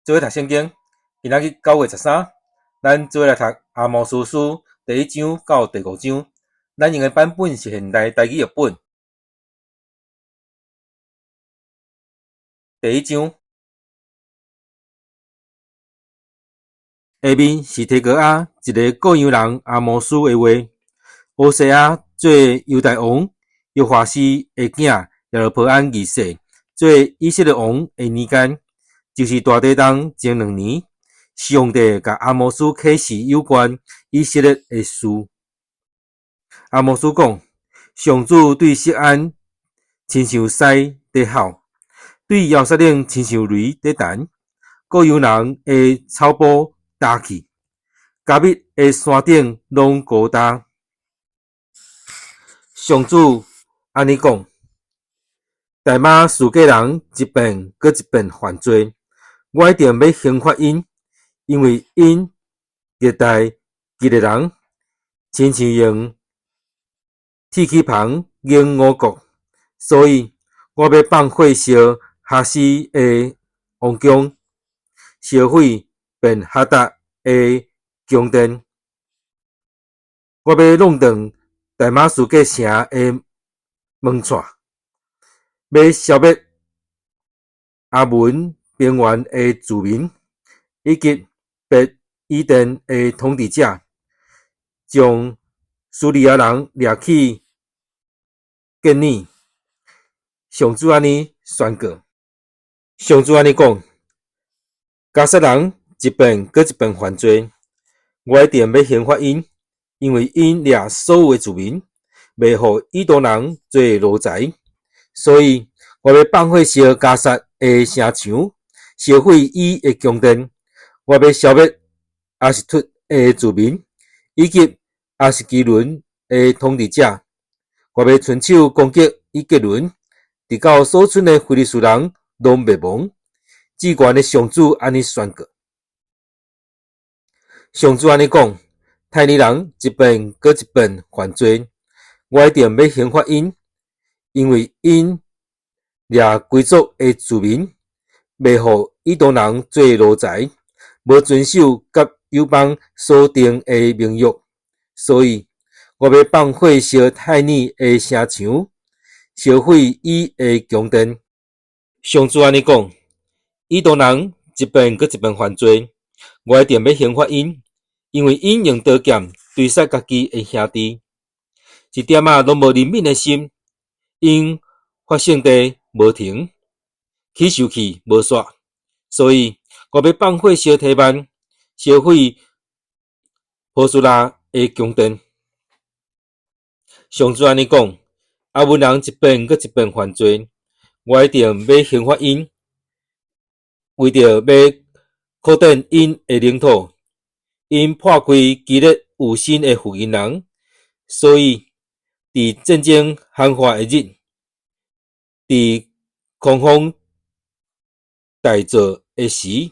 做伙讀聖經，今仔日9月13，咱做伙來讀阿摩司書第一章到第五章。咱用的版本是現代台語譯本。第一章，下面是提哥亞一个羔羊人阿摩司的話。烏西亞做猶大王，約華施的囝耶羅波安二世做以色列王的年間，就是大地動前2年，上帝共阿摩司啟示有關以色列的事。阿摩司講：上主對錫安親像獅佇吼，對耶路撒冷親像雷佇彈。羔羊人的草埔焦去，迦密的山頂攏孤焦。上主按呢講：大馬士革人一遍閣一遍犯罪，我一定欲刑罰𪜶，因為𪜶虐待基列人，親像用鐵齒硼研五穀，所以我欲放火燒哈斯的王宮，燒毀便哈達的宮殿。我欲弄斷大馬士革城的門掣，欲消滅亞汶平原的住民，以及伯以甸的統治者，將敘利亞人掠去建呢。上主按呢宣告，上主按呢講：迦薩人一遍閣一遍犯罪，我一定欲刑罰𪜶，因為𪜶掠所有的住民，袂予以東人做奴才，所以我欲放火燒迦薩的城牆，燒毀伊的宮殿。我欲消滅亞實突的住民，以及亞實基倫的統治者。我欲伸手攻擊以革倫，直到所賰的非利士人攏滅亡。至懸的上主按呢宣告。上主按呢講：泰爾人一遍閣一遍犯罪，我一定欲刑罰𪜶，因為𪜶掠規族的住民，袂予以東人做奴才，無遵守佮友邦所訂的盟約，所以我欲放火燒泰爾的城牆，燒毀伊的宮殿。上主按呢講：以東人一遍閣一遍犯罪，我一定欲刑罰𪜶，因為𪜶用刀劍追殺家己的兄弟，一點仔攏無憐憫的心。𪜶發聖地無停，起受氣無煞，所以我欲放火燒提曼，燒毀波斯拉的宮殿。上主按呢講：亞汶人一遍閣一遍犯罪，我一定欲刑罰𪜶，為著欲擴展𪜶的領土。𪜶破開基列有身的婦人人，所以佇戰爭喊話的日，佇狂風大作的時，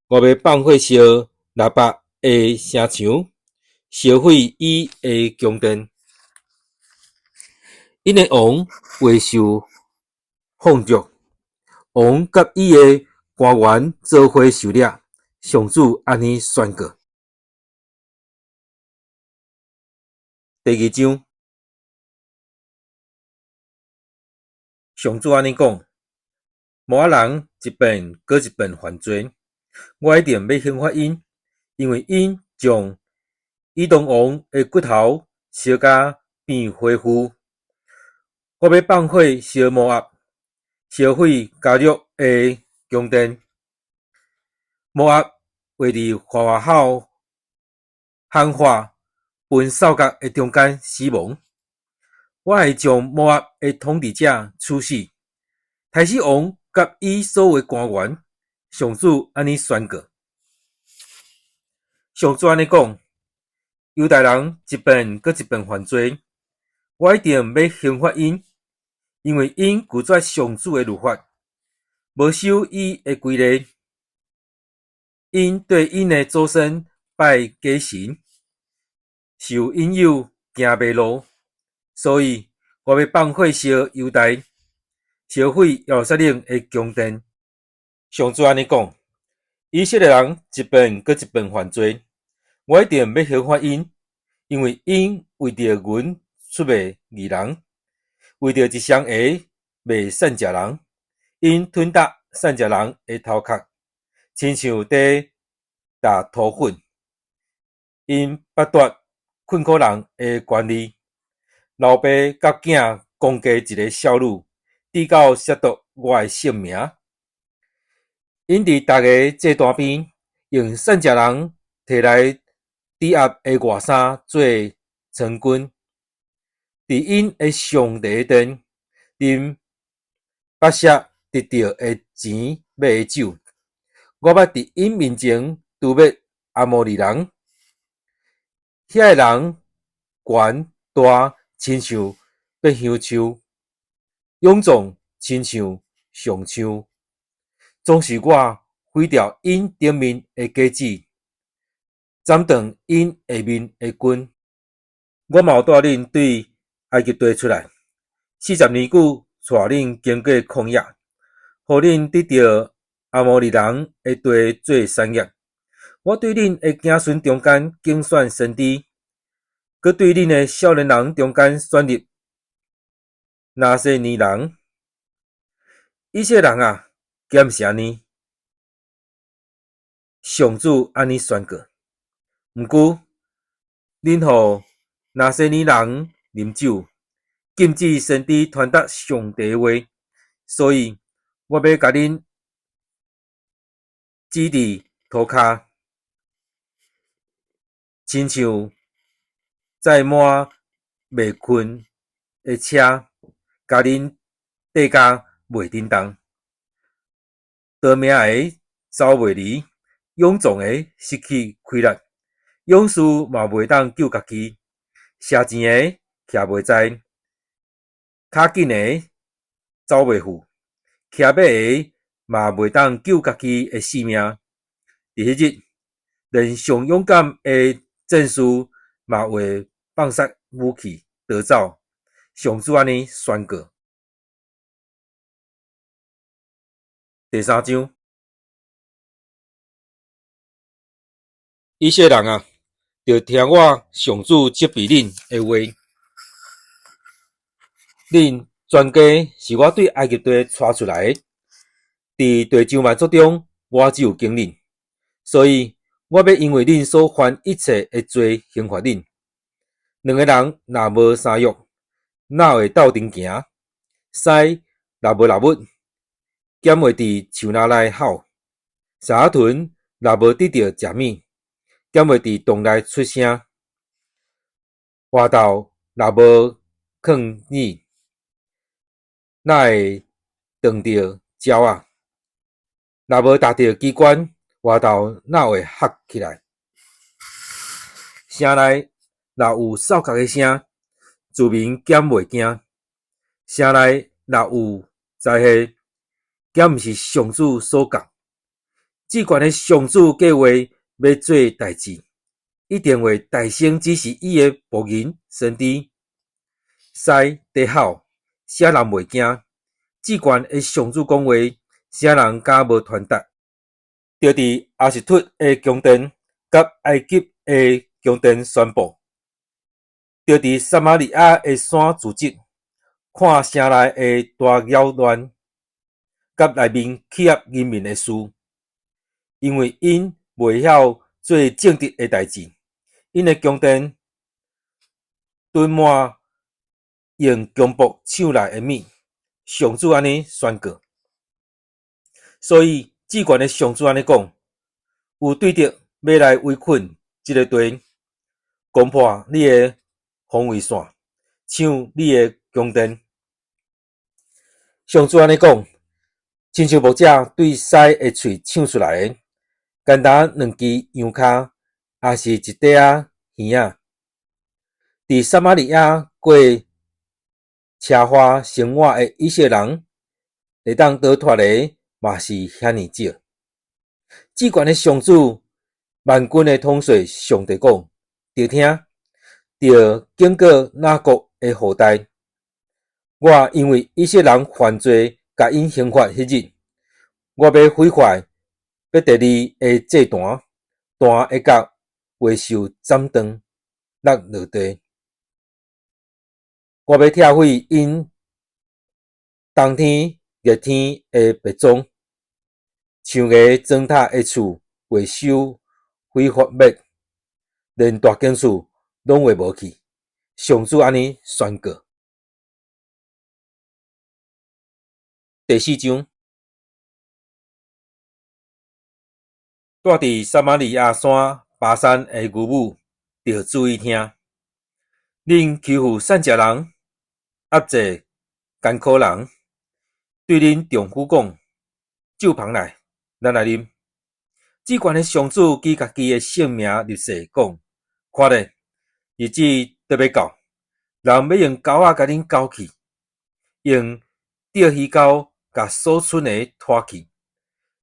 我欲放火燒拉巴的城牆，燒毀伊的宮殿。𪜶的王會受放逐，王佮伊的官員做伙受掠。上主按呢宣告。第二章，上主按呢講：摩押人一遍閣一遍犯罪，我一定欲刑罰𪜶，因為𪜶將以東王的骨頭燒甲變灰烬。我欲放火燒摩押，燒毀迦略的宮殿。摩押會佇嘩嘩吼喊話奔掃角的中間死亡。我會將摩押的統治者處死，刣死王佮伊所有的官員。上主按呢宣告。上主按呢講：猶大人一遍閣一遍犯罪，我一定欲刑罰𪜶，因為𪜶拒絕上主的律法，無守伊的規例。𪜶對𪜶的祖先拜假神，受引誘行迷路，所以我欲放火燒猶大，燒毀耶路撒冷的宮殿。上主按呢講：以色列人一遍閣一遍犯罪，我一定欲刑罰𪜶，因為𪜶為著銀出賣義人，為著一雙鞋賣散食人。𪜶吞踏散食人的頭殼，親像佇踏塗粉。𪜶剝奪困苦人的權利，老爸佮囝公家一个少女，直到褻瀆我的聖名。𪜶佇逐个祭壇邊，用散食人提來抵押的外衫做床巾。佇𪜶的上帝殿，啉伯舍得著的錢買的酒。我欲佇𪜶面前誅滅阿摩利人，遐个人懸大親像變香樹，勇壯親像松樹。總是我毀掉𪜶頂面的假子，斬斷𪜶下面的根。我嘛有帶恁對埃及地出來，40年久，帶恁經過曠野，予恁得著阿摩利人的地做產業。我對恁的子孫中間揀選先知，閣對恁的少年人中間選立拿細耳人。以色列人啊，敢毋是按呢？上主按呢宣告。毋過，恁予拿細耳人啉酒，禁止先知傳達上帝的話，所以我欲共恁指佇塗跤，親像載滿麥捆的車，共恁硩甲袂振動。逃命的走袂離，勇壯的失去氣力，勇士嘛袂當救家己，射箭的徛袂在，跤緊的走袂赴，騎馬的嘛袂當救家己的性命。佇彼日，連上勇敢的戰士嘛會放捒武器逃走。上主按呢宣告。第三章，以色列人啊，著聽我上主責備恁的話。恁全家是我對埃及地帶出來的，佇地上萬族中，我只有揀恁，所以我欲因為恁所犯一切的罪刑罰恁。兩個人若無相約，哪會鬥陣行？獅若無獵物，敢會佇樹林內吼？獅仔豚若無得著食物，敢會佇洞內出聲？鼷豆若無囥耳，哪會撞著鳥仔？若無踏著機關，鼷豆哪會喝起來？城內若有哨角的聲，住民敢袂驚？城內若有災禍，敢毋是上主所降？至懸的上主計劃欲做代誌，一定會大聲指示伊的僕人先知。獅佇吼，啥人袂驚？至懸的上主講話，啥人敢無傳達？著佇亞實突的宮殿，佮埃及的宮殿宣布；著佇撒瑪利亞的山自責，看城內的大擾亂，佮內面欺壓人民的事，因為𪜶袂曉做正直的代誌，𪜶的宮殿囤滿用強暴搶來的物。上主按呢宣告。所以至懸的上主按呢講：有對敵欲來圍困這个地，攻破你的防衛線，搶你的宮殿。上主按呢講：親像牧者對獅的喙搶出來的，干焦兩支羊跤，抑是一塊仔耳仔。佇撒瑪利亞過奢華生活的以色列人，會當逃脫的嘛是遐爾少。至懸的上主，萬軍的統帥上帝講：著聽，著警告雅各的後代。我因為以色列人犯罪，共𪜶刑罰彼日，我欲毀壞伯伯特利的祭壇，壇的角會受斬斷，落落地。我欲拆毀𪜶冬天、熱天的別莊，像个磚塔的厝會受毀滅，連大間厝攏會無去。上主按呢宣告。第四章，住佇撒瑪利亞山巴珊的牛母，著注意聽。恁欺負散食人，壓制艱苦人，對恁丈夫講：酒捧來，咱來啉。至懸的上主舉家己的聖名立誓講：看咧，日子都欲到，人欲用鈎仔共恁鈎去，用釣魚鈎共所賰的拖去。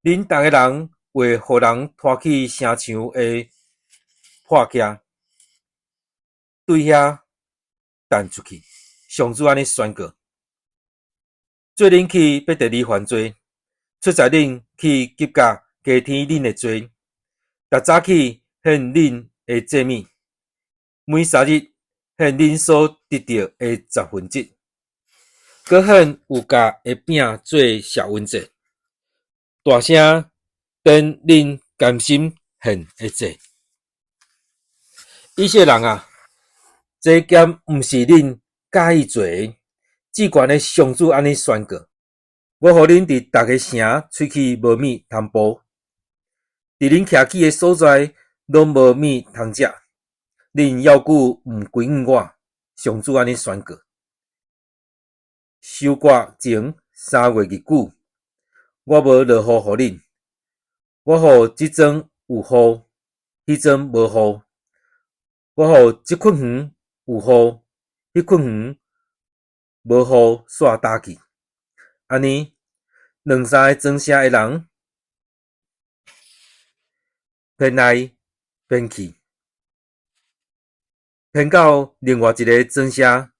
恁逐个人會予人拖去城牆的破隙，對遐擲出去。上主按呢宣告：做恁去伯特利犯罪，出在恁去吉甲加添恁的罪，逐早起獻恁的祭物，每三日獻恁所得著的十分之一，閣獻有酵的餅做謝恩祭，大聲典恁甘心獻的祭。以色列人啊，這敢毋是恁佮意做的？至懸的上主按呢宣告：我予恁佇逐个城喙齒無物通哺，佇恁徛起的所在攏無物通食。恁猶閣毋歸向我，上主按呢宣告。收割前3月日久，我無落雨予恁，我予這陣有雨，彼陣無雨；我予這塊園有雨，彼塊園無雨煞焦去。按呢，兩三个莊城的人騙來騙去，騙到另外一个莊城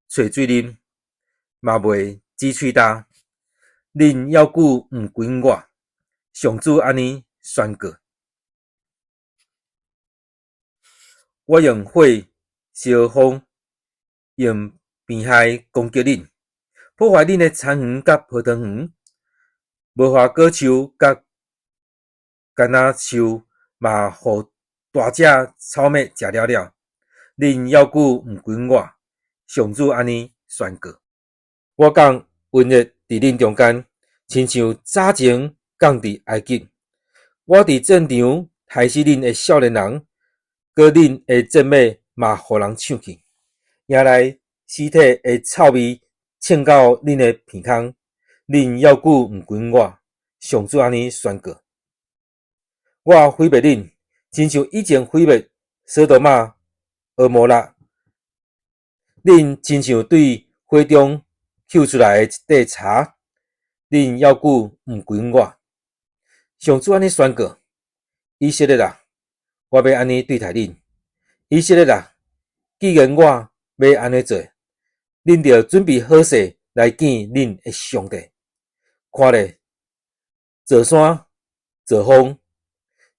揣水啉，嘛袂止喙焦。恁猶閣毋歸向我，上主按呢宣告。我用火燒風，用病害攻擊恁，破壞恁的田園佮葡萄園，無花果樹佮橄欖樹嘛，予大隻草物食了了。恁猶閣毋歸向我，上主按呢宣告。我降瘟疫佇恁中間，親像早前降佇埃及。我佇戰場刣死恁的少年人，閣恁的戰馬嘛，予人搶去，迎來屍體的臭味，衝到恁的鼻孔。恁猶閣毋歸向我，上主按呢宣告。我毀滅恁，親像以前毀滅所多瑪、蛾摩拉。恁親像對火中抾出來的一塊柴，恁猶閣毋歸向我，上主按呢宣告：以色列啊，我欲按呢對待恁；以色列啊，既然我欲按呢做，恁著準備好勢來見恁的上帝。看咧，座山、座峰，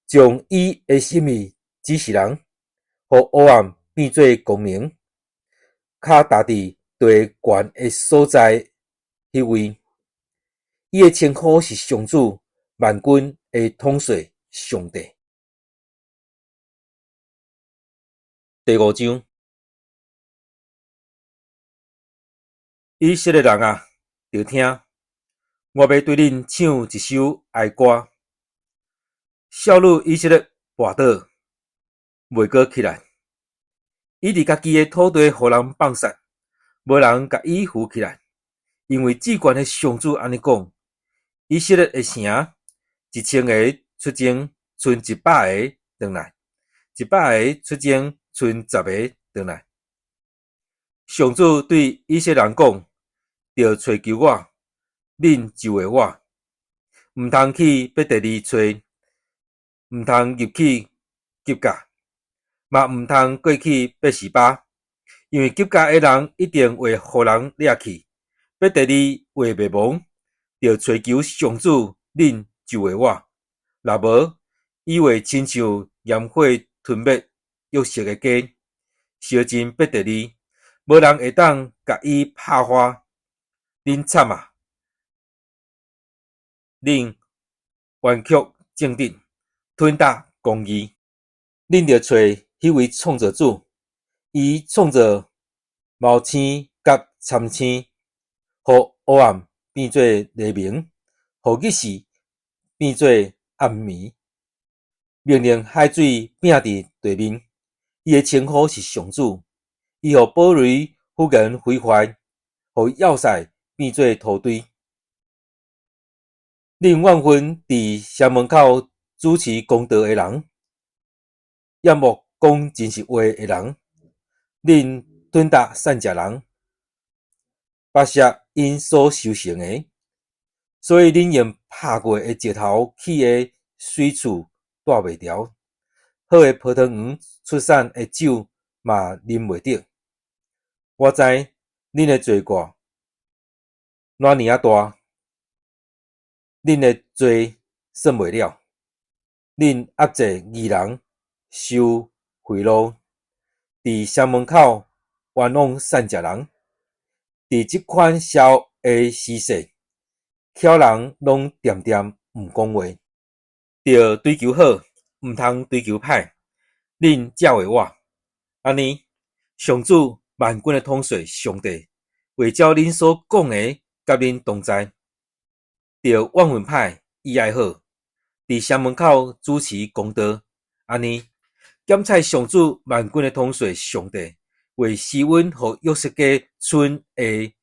將伊的心意指示人，予黑暗變做光明，跤踏佇地懸的所在彼位，伊的稱呼是上主萬軍的統帥上帝。第五章，以色列人啊，著聽，我欲對恁唱一首哀歌。少女以色列跋倒，袂閣起來。伊佇家己的土地予人放殺，無人共伊扶起來。因為至懸的上主按呢講：以色列的城，1000個出征，賰100個轉來；100個出征，賰10個轉來。上主對以色列人講：著揣求我，恁就會我。毋通去伯特利揣，毋通入去吉甲，嘛毋通過去別是巴，因為吉甲的人一定會予人掠去，伯特利會滅亡。著揣求上主，恁就會我。若無，伊會親像炎火吞滅約瑟的家，燒盡伯特利，無人會當共伊拍化。恁慘啊！恁彎曲正直，吞答公義。恁著揣彼位創造主，伊創造昴星佮參星，予黑暗變做黎明，予日時變做暗暝，命令海水拚佇地面。伊的稱呼是上主，伊予堡壘忽然毀壞，予要塞變做土堆。恁怨恨佇城門口主持公道的人，厭惡講真實話的人，恁吞答散食人，剝削𪜶所修成的，所以恁用拍過的石頭起的水柱帶袂牢，好的葡萄園出產的酒嘛啉袂著。我知恁的罪過偌爾仔大，恁的罪算袂了。恁壓制義人，收賄賂，佇城門口冤枉散食人，佇這款邪惡的時勢，巧人攏恬恬毋講話，著追求好，毋通追求歹。恁才話我，按呢，上主萬軍的統帥上帝會照恁所講的，佮恁同在。著怨恨歹，伊愛好，佇城門口主持公道。按呢，檢採上主萬軍的統帥上帝會施恩予約瑟家賰的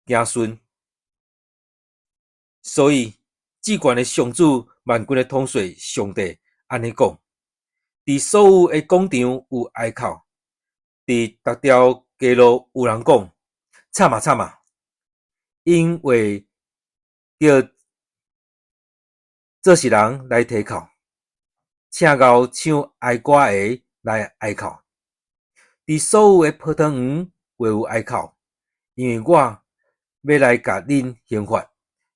子孫。所以，至懸的上主萬軍的統帥上帝按呢講：佇所有的廣場有哀哭，佇逐條街路有人講：慘啊慘啊！𪜶會叫做事人來提哭，請𠢕唱哀歌的來哀哭。佇所有的葡萄園會有哀哭，因為我欲來共恁刑罰。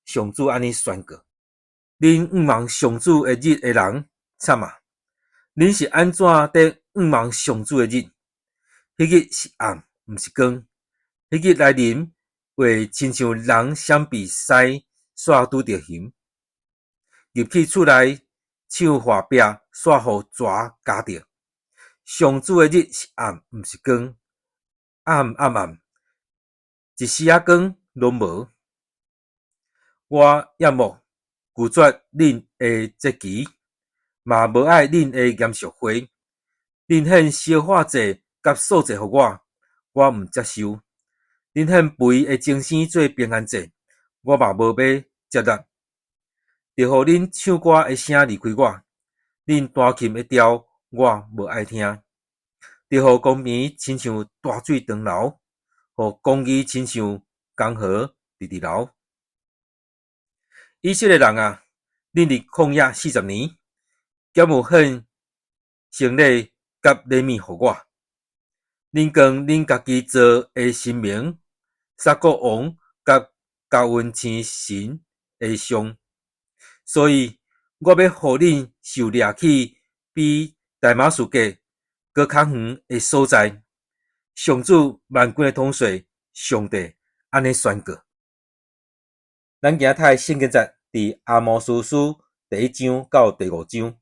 上主按呢宣告：恁向望上主的日的人，慘啊！恁是按怎佇向望上主的日？彼日是暗，毋是光。彼日來臨，會親像人閃避獅紲拄著熊，入去厝內，像旱壁煞予蛇咬著。上主的日是暗，毋是光，暗暗暗，一絲仔光攏無。我厭惡拒絕恁的節期，嘛無愛恁的嚴肅會。恁獻燒化祭佮素祭予我，我毋接受。恁獻肥的精牲做平安祭，我嘛無欲接納。著予恁唱歌的聲離開我，恁彈琴的調我無愛聽。著予公平親像大水長流，予公義親像江河直直流。以色列人啊，恁佇曠野40年，敢有獻牲禮佮禮物予我？恁扛恁家己造的神明，撒各王佮加溫星神的像，所以我欲予恁受掠去比大馬士革閣較遠的所在。上主萬軍的統帥上帝按呢宣告。咱今仔讀的聖經節佇阿摩司書第一章到第五章。